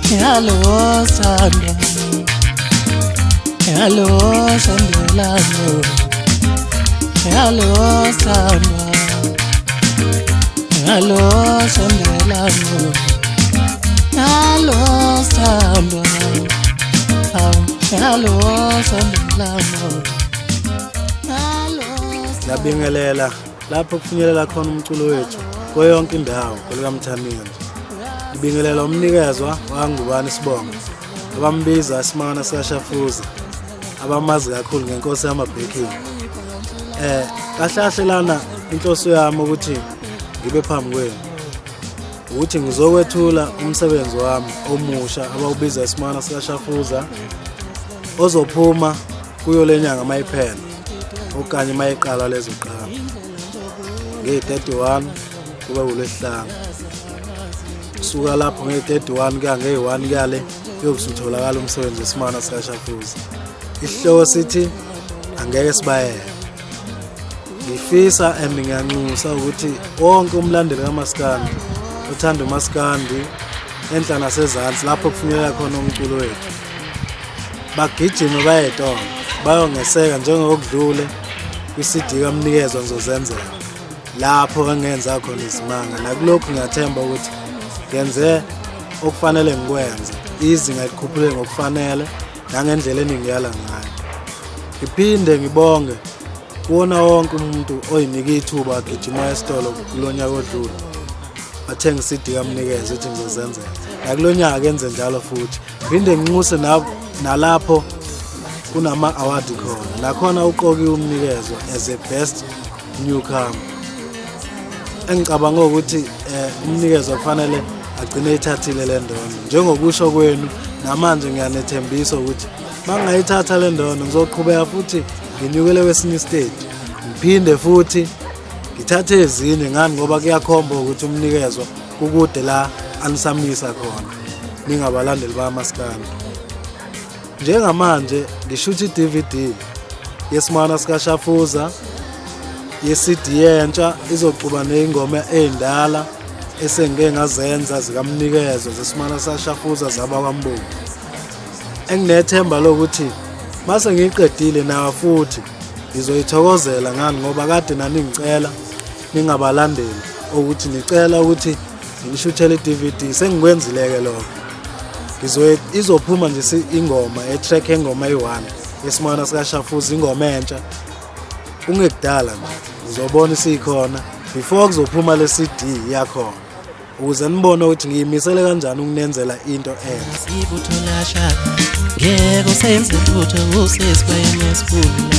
Hello Sandra, hello Sandelano, hello Sandra, hello Sandelano, hello Sandra, hello Sandelano, hello. Ngiyabingelela lapho kufinyelela khona umculo wethu kuyo yonke indawo kwelikaMthaniya nje. Ngibingelela umnikezwa wangubani isibongo abambiza isimangana sikashafuza abamazi kakhulu ngenkosi yamabhekini. Kahle kahle lana inhloso yami ukuthi ngibe phambi kwenu ukuthi ngizokwethula umsebenzi wami omusha abawubiza isimangana sikashafuza ozophuma kuyo lenyanga mayiphela okanye mayiqala lezoqala ngeyi-31 kube uLwesihlanu. Kusuka lapho ngeyi-31 kuya ngeyi-1 kuya le kuyobe usutholakala umsebenzi wesimana sikashafuza. Isihloko sithi angeke sibayeke. Ngifisa and ngiyanxusa ukuthi wonke umlandeli kaMaskandi othanda uMaskandi enhla nasezansi lapho kufinyelela khona umculo wethu bagijime bayetona bayongeseka njengokudlule kwi-CD kaMnikezwa ngizozenzela lapho engenza khona izimanga. Nakulokhu ngiyathemba ukuthi ngenze okufanele ngikwenze, izinga likhuphule ngokufanele nangendlela eningiyala ngayo. Ngiphinde ngibonge kuwona wonke umuntu oyinika ithuba agijima esitolo kulo nyaka odlule athenga i-CD kaMnikezwa ethi ngizozenzela, nakulo nyaka kenze njalo futhi. Ngiphinde nginxuse nalapho kunama-award khona, nakhona uqokiwe uMnikezwa as a best newcomer. Engicabanga ukuthi uMnikezwa kufanele agcine eyithathile le ndondo. Njengokusho kwenu namanje ngiyanethembisa ukuthi mangingayithatha le ndondo ngizoqhubeka futhi nginyukele kwesinye isiteji, ngiphinde futhi ngithathe ezinye ngani, ngoba kuyakhomba ukuthi uMnikezwa kukude la anisamisa khona ningabalandeli bakaMaskandi. Njengamanje ngishutha i-DVD yesimana sikashafuza ye-CD entsha izoxuba ney'ngoma ey'ndala esengike ngazenza zikaMnikezwa zesimana sashafuza zabakwambongi. Enginethemba lokuthi mase ngiyiqedile nayo futhi ngizoyithokozela ngani, ngoba kade naningicela ningabalandeli ukuthi nicela ukuthi ngishuthele i-DVD, sengikwenzile-ke lokho. Izophuma nje ingoma e-track engoma eyi-1 yesimana sikashafuza, ingoma entsha kungekudala nje ngizobona isikhona before kuzophuma le CD yakhona, ukuze nibone ukuthi ngiyimisele kanjani ukunenzela into enhle. Sibutholasha ngeke usenze lutho usesibayeni esikhulu,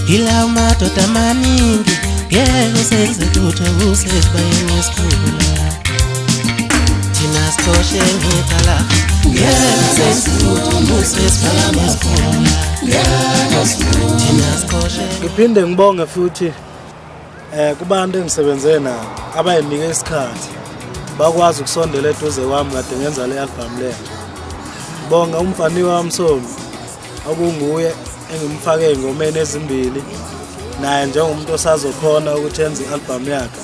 ila madoda amaningi ngeke usenze lutho usesibayeni esikhulu, thina sixoshe ngekhala ngeke usenze lutho usesibayeni esikhulu, thina sixoshe. Ngiphinde ngibonge futhi kubantu engisebenze nabo abayinike isikhathi bakwazi ukusondela eduze kwami kade ngenza le album le. Ngibonga umfani wami Somi okunguye engimfake ey'ngomeni ezimbili naye njengomuntu osazokhona ukuthi enze i-album yakhe,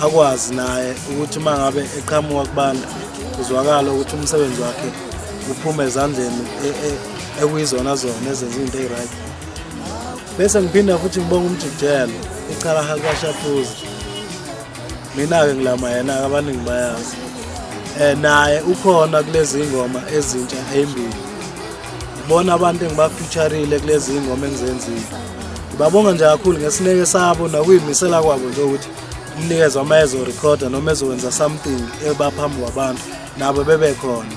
akwazi naye ukuthi uma ngabe eqhamuka kubantu kuzwakala ukuthi umsebenzi wakhe uphume ezandleni ekuyizona zona ezenza into eyi-right. Bese ngiphinda futhi ngibonga umjikijelo ichalaha likashafuza, mina-ke ngilama yena-ke abaningi bayazi. Naye ukhona kulezi ngoma ezintsha ezimbili, ngibona abantu engibafeaturile kulezi ngoma engizenzile. Ngibabonga nje kakhulu ngesineke sabo nokuyimisela kwabo nje ukuthi umnikezwa uma ezorekhoda noma ezokwenza something eba phambi kwabantu nabo bebekhona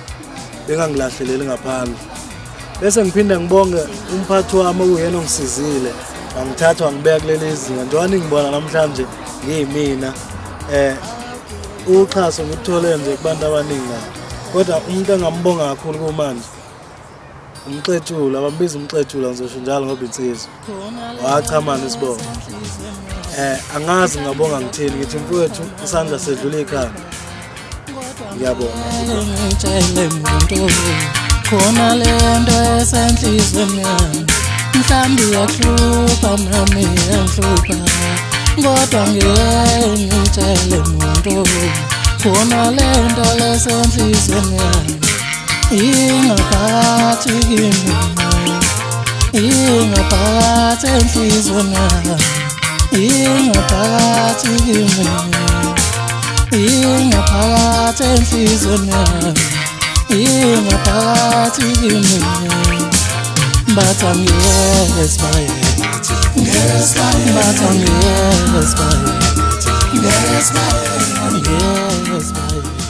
bengangilahleleli ngaphandle. Bese ngiphinde ngibonge umphathi wami okuyena ongisizile wangithatha wangibeka kuleli zinga njengoba ningibona namhlanje ngiyimina. Uxhaso ngikuthole nje kubantu abaningi kabi, kodwa umuntu engambonga kakhulu kumanje umxetshula, abambiza umxetshula, ngizosho njalo ngoba insizwa wachamana isibongo. Angazi ngingabonga ngithini, ngithi mfowethu isandla sedlula ikhanda. Ngiyabonga. Ngitshele muntu. Khona lento esenhlizweni yami, mhlawumbe iyahlupha nami iyangihlupha, kodwa ngeke ngitshele muntu. Khona lento lesenhlizweni yami ingaphakathi kimi, ingaphakathi enhlizweni yami, ingaphakathi kimi, ingaphakathi enhlizweni yami, ingaphakathi kimi. But I'm yes by it, but I'm yes by it, yes by it, yes by it.